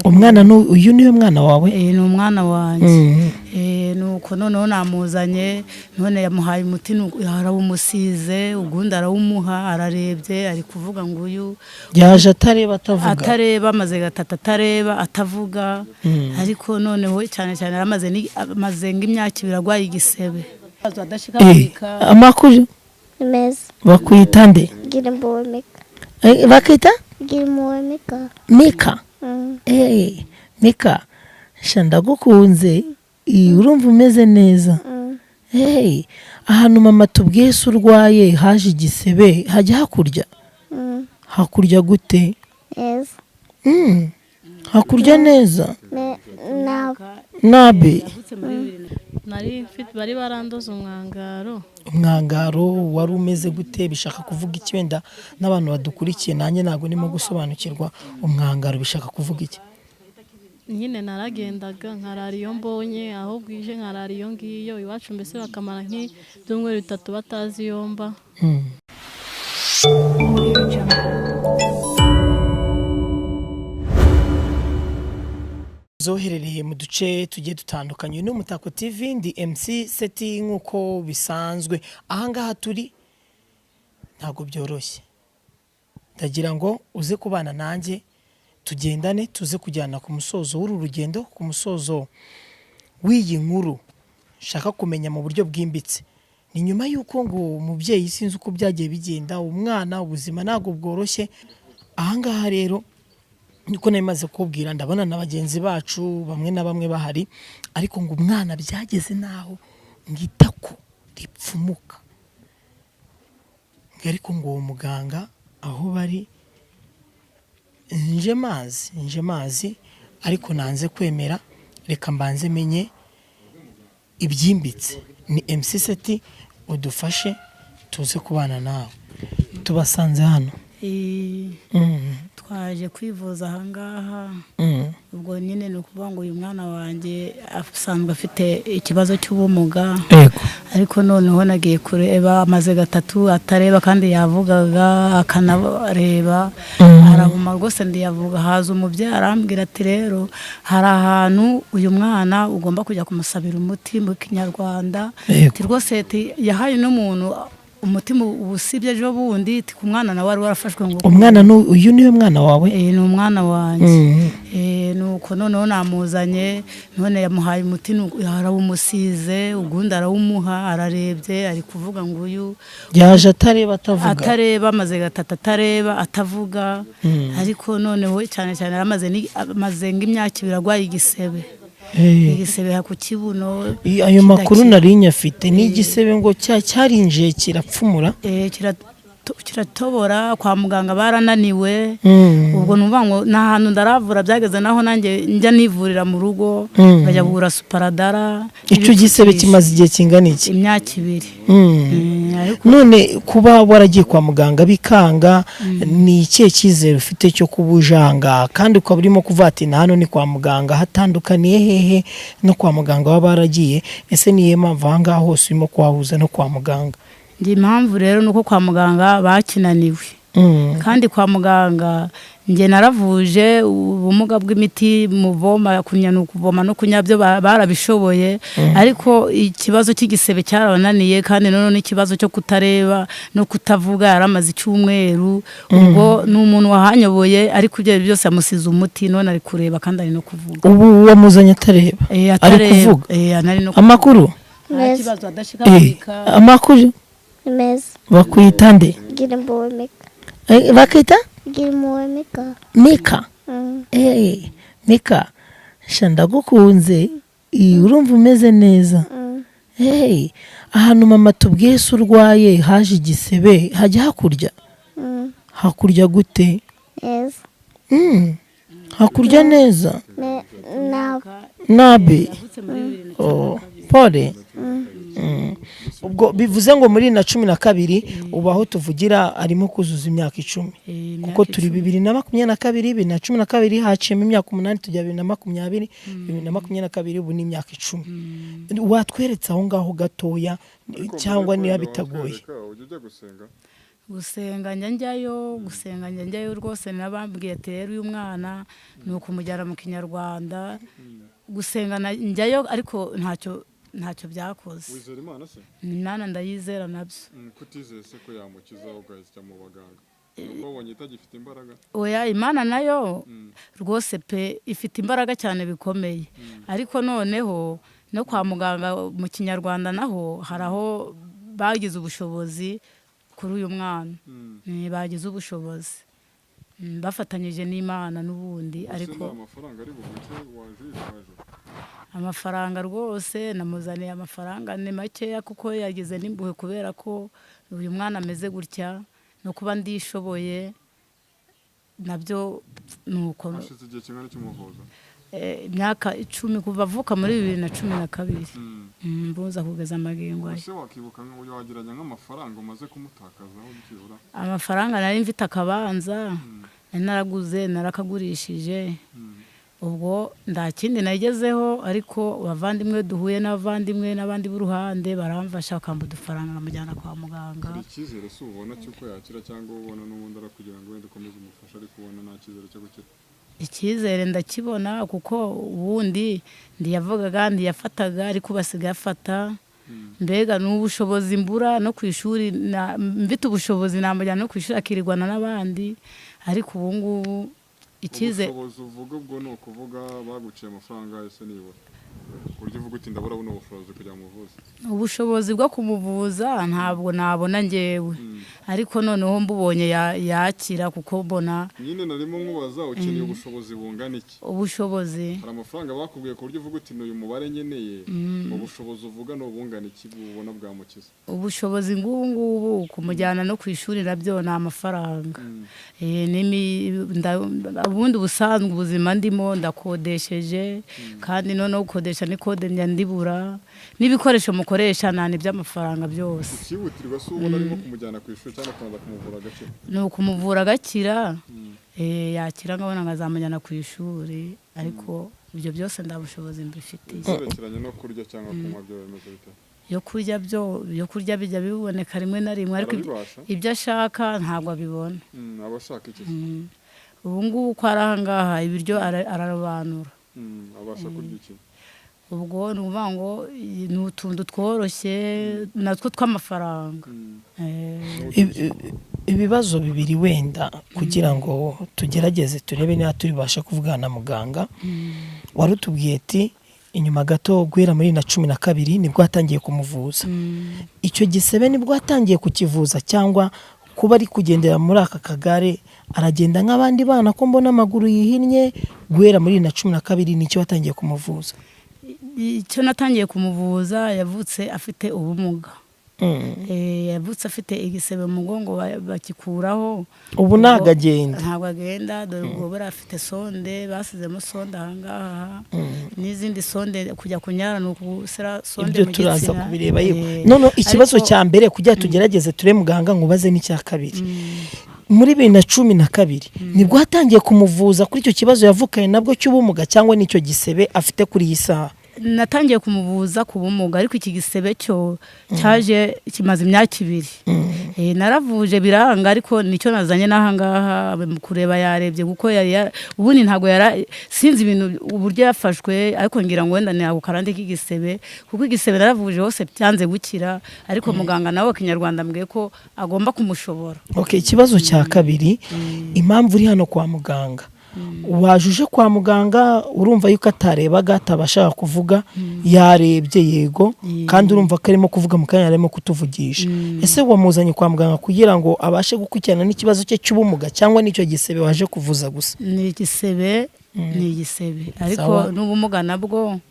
Umwana uyu niwe mwana wawe? Ni umwana wanjye. Nuko noneho namuzanye, none yamuhaye umuti arawumusize, ugundi arawumuha, ararebye ari kuvuga ngo uyu yaje atareba atavuga. Atareba, amaze gatatu atareba atavuga. Ariko noneho cyane cyane amaze ng'imyaka ibiri arwaye igisebe. Amakuru meza. Bakwita nde? Girimpuhwe Mika. Bakita? Girimpuhwe Mika. Mika. Mika, sha ndagukunze, urumva umeze neza. Ahantu mama tubwiye se urwaye haje igisebe, hajya hakurya? Hakurya gute? Neza. Hakurya neza? Nabi. Nari mfite bari barandoza umwangaro. Umwangaro wari umeze gute? Bishaka kuvuga iki? Wenda n'abantu badukurikiye nanjye ntabwo ndimo gusobanukirwa umwangaro bishaka kuvuga iki. Nyine naragendaga nkarara iyo mbonye, aho bwije nkarara iyo ngiyo iwacu, mbese bakamara nk'ibyumweru bitatu batazi iyo mba. Zoherereye mu duce tugiye dutandukanye. Ni Umutako TV, ndi MC Seti nk'uko bisanzwe. Ahangaha turi ntabwo byoroshye, ndagira ngo uze kubana nanjye tugendane, tuze kujyana ku musozo w'uru rugendo, ku musozo w'iyi nkuru nshaka kumenya mu buryo bwimbitse. Ni nyuma y'uko ngo umubyeyi sinzi uko byagiye bigenda, umwana ubuzima ntabwo bworoshye. Ahangaha rero niko nari kubwira, ndabona na bagenzi bacu bamwe na bamwe bahari, ariko ngo umwana byageze naho ngitako ripfumuka, ariko ngo uwo muganga aho bari nje mazi, ariko nanze kwemera, reka mbanze menye ibyimbitse. Ni MC Seti, udufashe tuze kubana nawe. Tubasanze hano twaje kwivuza ahangaha. Ubwo nyine ni ukuvuga ngo uyu mwana wanjye asanzwe afite ikibazo cy'ubumuga, ariko noneho nagiye kureba amaze gatatu atareba, kandi yavugaga akanareba, arahuma rwose ndiyavuga. Haza umubyeyi arambwira ati rero hari ahantu uyu mwana ugomba kujya kumusabira umuti mu Kinyarwanda. Ati rwose yahaye n'umuntu umutima ubusibye ejo bundi ku mwana nawe wari warafashwe ngo umwana uyu niwe mwana wawe? Ni umwana wanjye. Nuko noneho namuzanye, none yamuhaye umuti arawumusize, ugundi arawumuha, ararebye ari kuvuga ngo uyu yaje atareba atavuga. Atareba, amaze gatatu atareba atavuga. Ariko noneho cyane cyane amaze ng'imyaka ibiri arwaye igisebe. Igisebe ku kibuno. Ayo makuru nari nyafite ni igisebe ngo cyarinjiye kirapfumura, kiratobora, kwa muganga barananiwe. Ubwo numva ngo nta hantu ndaravura, byageze naho nanjye njya nivurira mu rugo, nkajya kugura suparadara. Icyo gisebe kimaze igihe kingana iki? Imyaka ibiri. None kuba waragiye kwa muganga bikanga, ni ikihe cyizere ufite cyo kubujanga, kandi ukaba urimo kuvuga ati na hano ni kwa muganga, hatandukaniye hehe no kwa muganga baba baragiye? Ese niyo mpamvu ahangaha hose urimo kuhahuza no kwa muganga? Ndi impamvu rero nuko kwa muganga bakinaniwe. Kandi kwa muganga nge naravuje ubumuga bw'imiti, muvoma kunya kuvoma no kunya byo barabishoboye, ariko ikibazo cy'igisebe cyarabananiye, kandi none n'ikibazo cyo kutareba no kutavuga yaramaze icyumweru. Ubwo ni umuntu wahanyoboye, ariko ibyo byose amusize umuti, none ari kureba kandi ari no kuvuga. Ubu wamuzanye atareba, ari kuvuga. Amakuru amakuru meza. Bakwita nde? Girimpuhwe Mika. Bakita? Girimpuhwe Mika. Mika. Mika, sha ndagukunze, urumva umeze neza. Ahantu mama tubwiye se urwaye haje igisebe, hajya hakurya? Hakurya gute? Neza. Hakurya neza? Nabi. Pole. Ubwo bivuze ngo muri 2012 ubaho tuvugira arimo kuzuza imyaka 10, kuko turi 2022, 2012 haciyemo imyaka 8, tujya 2020, 2022, ubu ni imyaka 10. Watweretse aho ngaho gatoya cyangwa niba bitagoye? Gusenga njyayo, gusenga njyayo rwose. Nabambwiye ati rero uyu mwana ni ukumujyana mu kinyarwanda. Gusenga njyayo ariko ntacyo byakoze. Wizera Imana se? Imana ndayizera nabyo. Kutizeye se ko yamukiza ugahita mu baganga? Nuko wabonye itagifite imbaraga? Oya, Imana nayo rwose pe ifite imbaraga cyane bikomeye. Ariko noneho no kwa muganga mu kinyarwanda naho hari aho bagize ubushobozi kuri uyu mwana. Bagize ubushobozi bafatanyije n'Imana n'ubundi. Ariko amafaranga ari buguce waje yitwaje? Amafaranga rwose namuzaniye amafaranga ni makeya kuko yagize n'impuhwe kubera ko uyu mwana ameze gutya no kuba ndishoboye nabyo nuko. Hashize igihe kingana cy'umuvuza? Imyaka 10 kuva avuka muri 2012. Mbuza kugeza amagingo aya. Ese wakibuka wagereranya nk'amafaranga umaze kumutakazaho byibura? Amafaranga nari mfite akabanza nari naraguze narakagurishije. Ubwo nta kindi nagezeho ariko abavandimwe duhuye n'abavandimwe n'abandi b'uruhande baramfasha bakampa udufaranga nkamujyana kwa muganga. Hari icyizere se ubona cy'uko yakira cyangwa ubona n'ubundi arakugira ngo wenda ukomeze umufashe ariko ubona nta cyizere cyo gukira? Icyizere ndakibona kuko ubundi ndiyavugaga ndiyafataga ariko basigaye afata. Mbega n'ubushobozi mbura no ku ishuri, mfite ubushobozi namujyana no ku ishuri akirirwana n'abandi ariko ubu ngubu ubushobozi uvuga ubwo ni ukuvuga baguciye amafaranga ese nibura uburyo uvuga uti ndabura buno bushobozi kugira ngo umuvuze? Ubushobozi bwo kumuvuza ntabwo nabona njyewe ariko noneho mbubonye yakira kuko mbona nyine narimo nkubaza ukeneye ubushobozi bungana iki? Ubushobozi hari amafaranga bakubwiye ku buryo uvuga uti n'uyu mubare nkeneye, ubushobozi uvuga ni ubungana iki bubona bwamukiza? Ubushobozi ngubu ngubu kumujyana no ku ishuri nabyo ni amafaranga. Ubundi ubusanzwe ubuzima ndimo ndakodesheje kandi noneho gukodesha ni kode ndibura n'ibikoresho mukoresha nta n'iby'amafaranga byose. Ikihutirwa se ubona arimo kumujyana ku ishuri cyangwa kubanza kumuvura agakira? Ni ukumuvura agakira, yakira nkabona nkazamujyana ku ishuri ariko ibyo byose nta bushobozi mbifitiye. Ibyerekeranye no kurya cyangwa kunywa byo bimeze bite? Yo kurya bijya biboneka rimwe na rimwe ariko ibyo ashaka ntabwo abibona. Aba ashaka iki? Ubu ngubu ko ari aha ngaha ibiryo ararobanura. Abasha kurya iki? Ubwo ni ukuvuga ngo ni utuntu tworoshye natwo tw'amafaranga. Ibibazo bibiri wenda kugira ngo tugerageze turebe niba turibasha kuvugana na muganga. Warutubwiye ati inyuma gato guhera muri 2012 nibwo atangiye kumuvuza. Icyo gisebe nibwo atangiye kukivuza cyangwa kuba ari kugendera muri aka kagare aragenda nk'abandi bana ko mbona amaguru yihinnye? Guhera muri 2012 nicyo watangiye kumuvuza? Icyo natangiye kumuvuza yavutse afite ubumuga. Yavutse afite igisebe mu mugongo bakikuraho. Ubu ntabwo agenda? Ntabwo agenda, dore ubwo bari afite sonde basizemo sonde aha ngaha n'izindi sonde kujya kunyara ni ukusera sonde mu gitsina. Ibyo turaza kubireba yego. None ikibazo cya mbere kugira tugerageze ture muganga nkubaze n'icya kabiri. Muri 2012 nibwo hatangiye kumuvuza kuri icyo kibazo yavukanye nabwo cy'ubumuga cyangwa n'icyo gisebe afite kuri iyi saha? Natangiye kumuvuza ku bumuga ariko iki gisebe cyo cyaje kimaze imyaka 2. Naravuje biranga ariko nicyo nazanye n'aha ngaha kureba yarebye kuko yari ubundi ntabwo sinzi ibintu uburyo yafashwe ariko ngira ngo wenda ni ako karande k'igisebe kuko igisebe naravuje hose byanze gukira ariko muganga nawe kinyarwanda ambwiye ko agomba kumushobora. Okay, ikibazo cya kabiri impamvu uri hano kwa muganga wajuje kwa muganga urumva yuko atarebaga atabasha kuvuga yarebye yego kandi urumva ko arimo kuvuga mu kanya arimo kutuvugisha. Ese wamuzanye kwa muganga kugira ngo abashe gukurikirana n'ikibazo cye cy'ubumuga cyangwa n'icyo gisebe waje kuvuza gusa? Ni igisebe, ni igisebe ariko n'ubumuga nabwo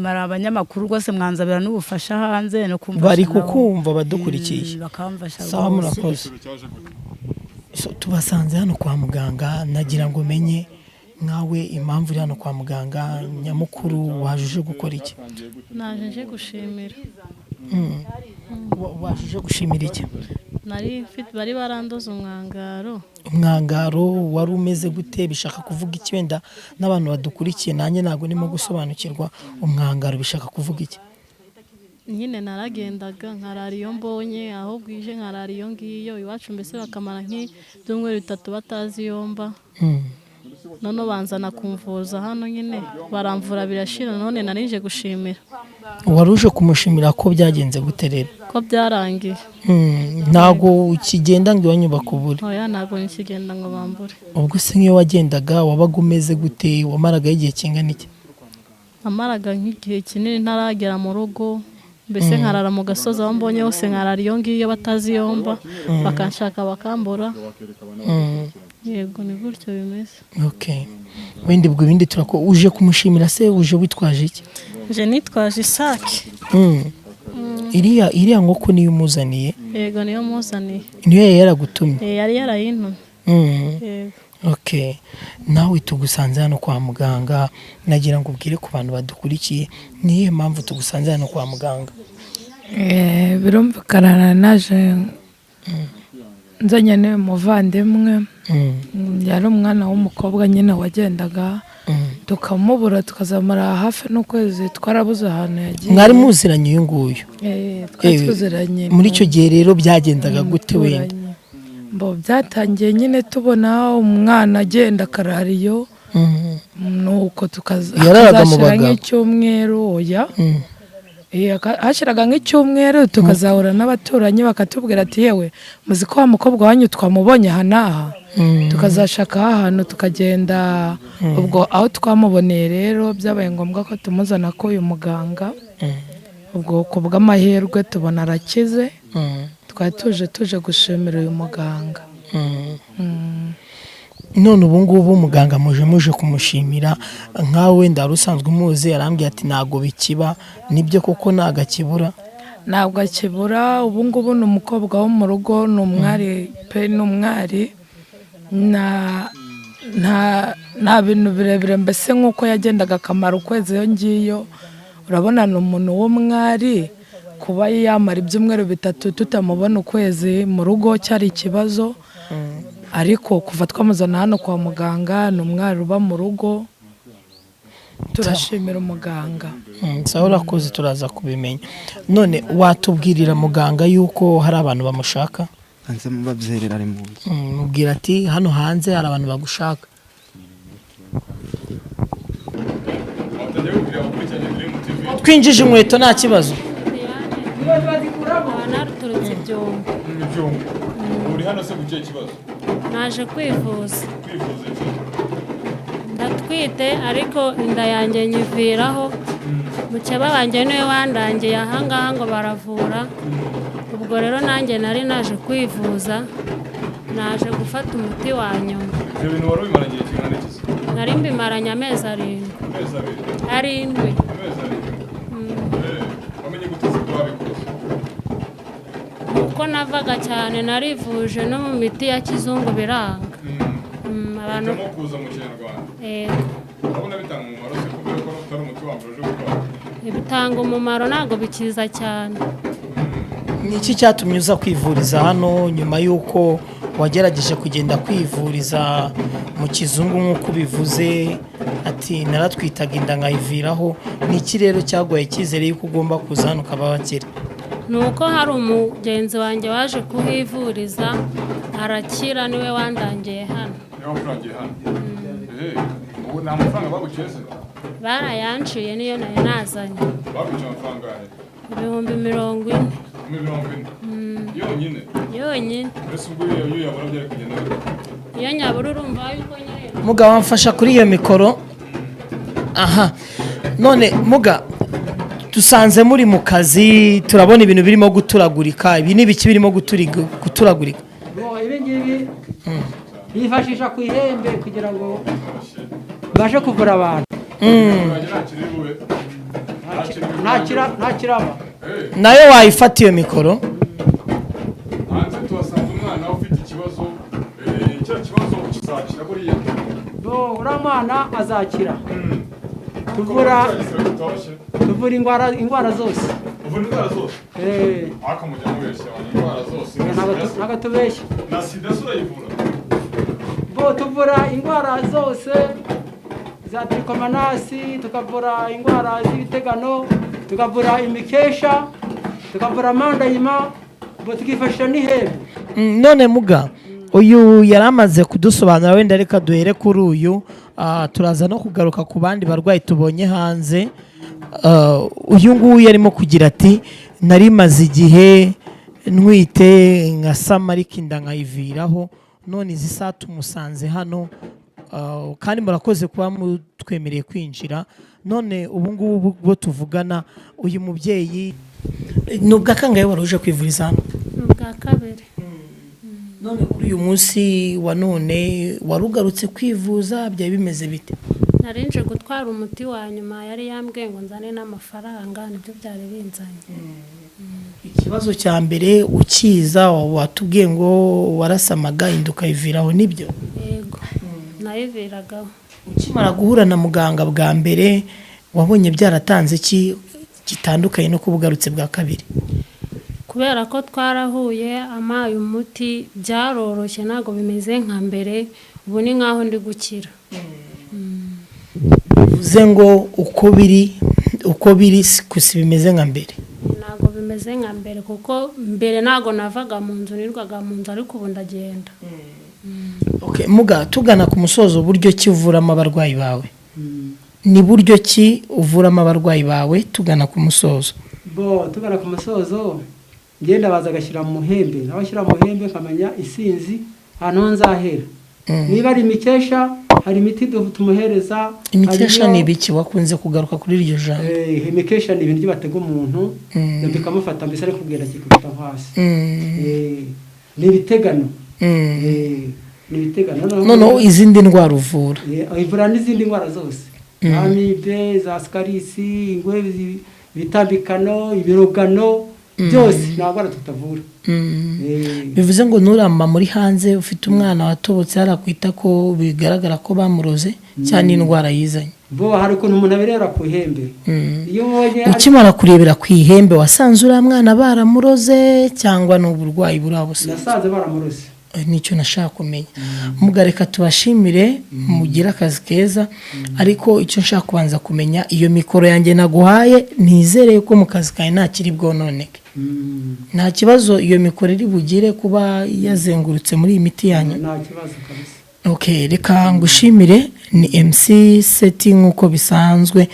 mara abanyamakuru rwose mwanzabira n'ubufasha hanze no kumva bari kukumva badukurikiye bakamfasha. Sawa, murakoze. Tubasanze hano kwa muganga nagira ngo menye nkawe impamvu uri hano kwa muganga nyamukuru wajuje gukora iki? Naje gushimira. Wajuje gushimira iki? Bari barandoze umwangaro. Umwangaro wari umeze gute? Bishaka kuvuga iki? Wenda n'abantu badukurikiye nanjye ntabwo ndimo gusobanukirwa umwangaro bishaka kuvuga iki? Nyine naragendaga nkarara iyo mbonye, aho bwije nkarara iyo ngiyo, iwacu mbese bakamara nk'ibyumweru bitatu batazi iyo mba. None banzana kumvuza hano nyine baramvura birashira, none narije gushimira. Waruje kumushimira ko byagenze gute rero? Ko byarangiye. Ntago ukigenda ngo iwanyu bakubure? Oya, ntago nkigenda ngo bambure. Ubwo se nk'iyo wagendaga wabaga umeze gute? Wamaraga igihe kingana iki? Namaraga nk'igihe kinini ntaragera mu rugo, mbese nkarara mu gasozi aho mbonye hose, nkarara iyo ngiyo batazi iyo mba, bakanshaka bakambura. Yego, ni gutyo bimeze. Okay. Wenda ubwo ibindi turako uje kumushimira se uje witwaje iki? Nje nitwaje isake. Iriya nkoko niyo umuzaniye? Yego, niyo muzaniye. Niyo yari yaragutumye? Yari yarayintumye. Yego. Okay. Nawe tugusanze hano kwa muganga, nagira ngo ubwire ku bantu badukurikiye niye mpamvu tugusanze hano kwa muganga. Birumvikana naje nzanye n'uyu muvandimwe, yari umwana w'umukobwa nyine wagendaga tukamubura tukazamara hafi n'ukwezi twarabuze ahantu yagiye. Mwari muziranye uyu nguyu? Twari tuziranye. Muri icyo gihe rero byagendaga gute wenda? Mbo byatangiye nyine tubona umwana agenda akarara iyo, nuko tukazashira nk'icyumweru. Oya, hashiraga nk'icyumweru tukazahura n'abaturanyi bakatubwira ati yewe muzi ko wa mukobwa wanyu twamubonye aha n'aha, tukazashaka ahantu tukagenda. Ubwo aho twamuboneye rero byabaye ngombwa ko tumuzana ko uyu muganga, ubwo ku bw'amahirwe tubona arakize. Twari tuje gushimira uyu muganga. None ubu ngubu muganga muje kumushimira, nkawe wenda wari usanzwe umuzi arambwiye ati ntago bikiba, nibyo koko nagakibura? Ntabwo akibura, ubu ngubu ni umukobwa wo mu rugo, ni umwari pe, ni umwari, nta bintu birebire mbese nk'uko yagendaga akamara ukwezi iyo ngiyo. Urabona ni umuntu w'umwari, kuba yamara ibyumweru bitatu tutamubona ukwezi mu rugo cyari ikibazo, ariko kuva twamuzana hano kwa muganga ni umwari uba mu rugo, turashimira umuganga. Sawa, urakoze, turaza kubimenya. None watubwirira muganga yuko hari abantu bamushaka? Hanze mubabyerera ari mu nzu. Mubwira ati hano hanze hari abantu bagushaka. Twinjije inkweto nta kibazo. Naruturutse ibyombo. Uri hano se kukiye kibazo? Naje kwivuza. Kwivuza iki? Ndatwite ariko inda yanjye nyiviraho. Mukeba wanjye niwe wandangiye ahangaha ngo baravura. Ubwo rero nanjye nari naje kwivuza, naje gufata umuti wa nyuma. Ibyo bintu wari ubimaranye igihe kingana iki se? Nari mbimaranye amezi arindwi. Amezi abiri? Arindwi. Amezi arindwi. Wamenye gute se ko wabikoze? Uko navaga cyane narivuje no mu miti ya kizungu biranga. Abantu kuza mu Kinyarwanda. Yego. Urabona bitanga umumaro se kubera ko utari umuti wa mbere uje gukora? Bitanga umumaro, ntago bikiza cyane. Ni iki cyatumye uza kwivuriza hano nyuma y'uko wagerageje kugenda kwivuriza mu kizungu nk'uko ubivuze ati naratwitaga inda nkayiviraho? Ni iki rero cyaguhaye icyizere yuko ugomba kuza hano ukaba wakira? Nuko hari umugenzi wanjye waje kuhivuriza arakira, niwe wandangiye hano. Niwe wakurangiye hano? Ubu nta mafaranga baguciye se? Barayanciye niyo nari nazanye. Baguciye amafaranga angahe? 40,000. 40,000? Yonyine? Yonyine. Mbese ubwo iyo yabura byari kugenda bite? Iyo nyabura urumva yuko nyine. Muga wamfasha kuri iyo mikoro? Aha. None muga dusanze muri mu kazi turabona ibintu birimo guturagurika, ibi ni biki birimo guturagurika? Ibi ngibi bifashisha ku ihembe kugira ngo bashe kuvura abantu. Nta kiraba. Nayo wayifata iyo mikoro? Hanze tuhasanze umwana ufite ikibazo, cya kibazo kizakira buriya. Uriya mwana azakira. Tuvura indwara zose. Uvura indwara zose? Ariko mujya mubeshya abantu indwara zose. Ntabwo tubeshya. Na sida se urayivura? Bo tuvura indwara zose za trikomanasi, tukavura indwara z'ibitegano, Tukavura imikesha, tukavura amandayima, tukifashisha n'ihembe. None muga, uyu yari amaze kudusobanura, wenda reka duhere kuri uyu. Turaza no kugaruka ku bandi barwayi tubonye hanze. Uyu nguyu yarimo kugira ati nari maze igihe ntwite nka samarika inda nkayiviraho, none izi saa tumusanze hano. Kandi murakoze kuba mutwemereye kwinjira. None ubu ngubu bwo tuvugana, uyu mubyeyi ni ubwa kangahe wari uje kwivuriza hano? Ni ubwa kabiri. None kuri uyu munsi wa none warugarutse kwivuza, byari bimeze bite? Nari nje gutwara umuti wa nyuma, yari yambwiye ngo nzane n'amafaranga, nibyo byari binzanye. Ikibazo cya mbere ukiza watubwiye ngo warasamaga inda ukayiviraho, nibyo? Yego, nayiviragaho. Ukimara guhura na muganga bwa mbere wabonye byaratanze iki gitandukanye no kuba ugarutse bwa kabiri? Kubera ko twarahuye amaye umuti byaroroshye, ntabwo bimeze nka mbere, ubu ni nkaho ndi gukira. Bivuze ngo uko biri si bimeze nka mbere? Ntabwo bimeze nka mbere, kuko mbere ntabwo navaga mu nzu, nirwaga mu nzu, ariko ubu ndagenda. Okay, muga, tugana ku musozo, uburyo ki uvuramo abarwayi bawe ni buryo ki uvuramo abarwayi bawe tugana ku musozo? Bo tugana ku musozo, ngenda baza agashyira mu muhembe, nawe ashyira mu muhembe nkamenya isinzi ahantu nzahera. Niba ari imikesha, hari imiti tumuhereza. Imikesha ni ibiki? Wakunze kugaruka kuri iryo jambo. Imikesha ni ibintu batega umuntu bikamufata, mbese ari kubwira kikubita hasi. Ni ibitegano. Ni ibitegano. Noneho izindi ndwara uvura? Ivura n'izindi ndwara zose, amibe, za sikarisi, ingwe, ibitambikano, ibirogano, byose nta ndwara tutavura. Bivuze ngo nurama muri hanze ufite umwana watobotse harakwita ko bigaragara ko bamuroze cyane indwara yizanye. Bo hari ukuntu umuntu abireba ku ihembe. Iyo ubonye ukimara kurebera ku ihembe wasanze uriya mwana baramuroze cyangwa ni uburwayi buri aho busanzwe? Nasanze baramuroze. Nicyo nashaka kumenya. Mugareka tubashimire, mugire akazi keza, ariko icyo nshaka kubanza kumenya, iyo mikoro yanjye naguhaye nizereye ko mu kazi kawe ntakiri bwononeke. Nta kibazo iyo mikoro iri bugire kuba yazengurutse muri iyi miti yanyu? Nta kibazo kabisa. Okay, reka ngushimire. Ni MC Seti nk'uko bisanzwe.